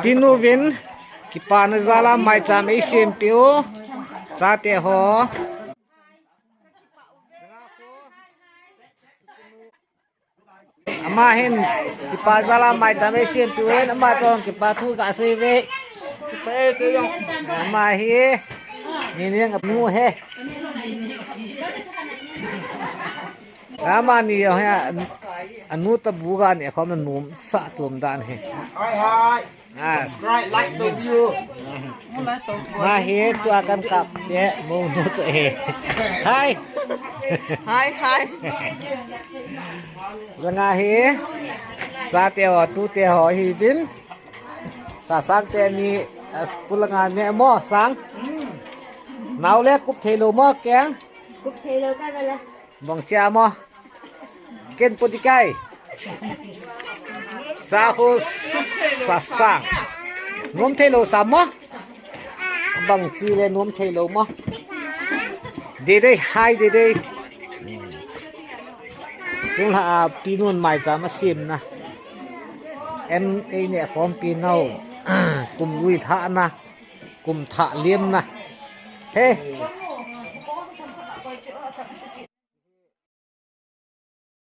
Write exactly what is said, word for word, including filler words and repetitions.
Pinu vin, kipana jal a maicham eisempeh u, chate ho. Ama hin, kipa jal a maicham eisempeh u hin, ama chun kipa thu kasei uve. Ama hi, ni ning a nu he. Amani jong hi, anu tabu ga neh khom na nomsa chom dan hi. Hi, hi. Ah. Subscribe, like to view. Ama hi tua kan kap te, mo mo che he. Hi. Hi, hi. Langa hi. Chate ho, tute ho hiuvin. Sasang teni, ah, pulanga ne mo sang. Nau le kup thei lou mo keng. Kup thei lou ka bala. Bang chia mo. Ken pu ti kai. Sa khu sa sang. Nom thei lou sa mo. Bang chi le nom thei lou mo. Dei dei, hi dei dei. Tung la a pinun maicham asem na. Em ei ne khom pi nau. Kum lui tha na. Kum tha lem na. He.